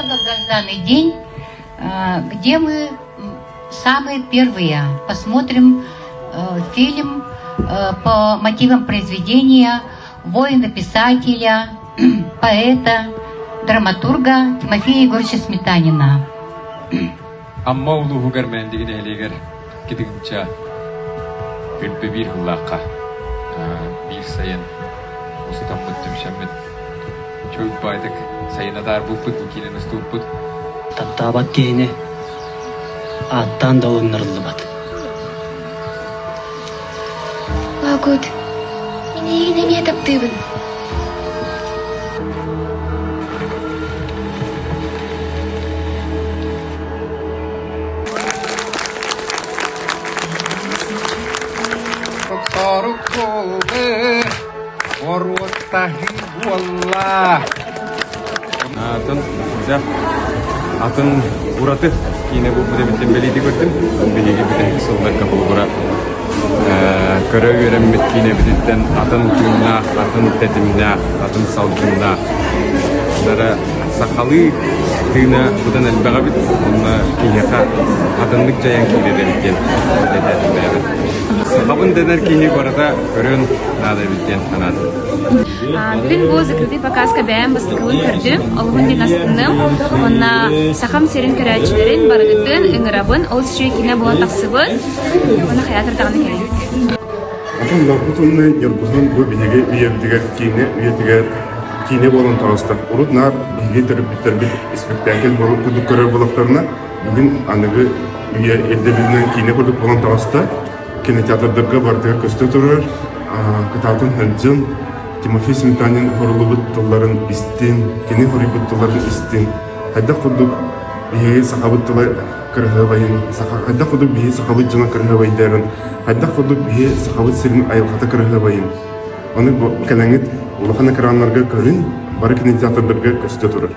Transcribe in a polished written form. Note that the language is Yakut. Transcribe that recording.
Долгожданный день, где мы самые первые посмотрим фильм по мотивам произведения воина-писателя, поэта, драматурга Тимофея Егоровича Сметанина. Амма улууһугар Мээндиги нэһилиэгэр Кидыгынча Үрбэ биир сыллаахха биир сайын устаммыт түмсэммит чөл баайдык сайын атаарбыппыт бу киинэни устубуппут. Таптаабат киһини ааттаан да ылыннарыллыбат. Лоокуут, мин эйигин эмиэ таптыыбын. Сорук буоллу, боруоттаһыы буолла. Атын дьэ атын ураты киинэ буолбут эбиттэн бэлиэтии көрдүм. Биһиги бүтэһик сылларга холобура көрө үөрэммит киинэбититтэн атын тыыннаах, атын тэтимнээх, атын салгыннаах. Дара сахалыы тыына быдан элбэх эбит. Онно киһиэхэ атыннык дьайан киирэр эбит диэн бэлиэтээтим бэйэбин. Сахабын дэнэр киһи барыта көрүөн наада эбит диэн санаатым. Бүгүн бу закрытый показка бэйэм бастакыбын көрдүм, олуһун диэн астынным. Уонна сахам сирин көрөөччүлэрин барыгытын ыҥырабын, ол үчүгэй киинэ буолан тахсыбыт. Уонна хайаатар даҕаны кэлэбит. Атын лаппыт уонна Ньургуһун бу биһиги үйэбитигэр киинэ үйэтигэр киинэ буолан таҕыста. Урут наар биһиги төрөппүттэрбит испэктээкил курдук көрөр буоллахтарына, бүгүн аныгы үйэ ирдэбилинэн киинэ курдук буолан таҕыста. Кинотеатрдарга барытыгар көстө турар. Кытаатын сылдьын, Тимофей Сметанин хоруллубут тылларын истин, кини хоруйбут тылларын истин. Хайдах курдук биһиги сахабыт тыла кыраһыабайын, хайдах курдук биһи сахабыт дьоно кыраһыабайдарын, хайдах курдук биһи сахабыт сирин айылҕата кыраһыабайын. Ону кэлэҥҥит улахан экраннарга көрүн, бары кинотеатрдарга көстө турар.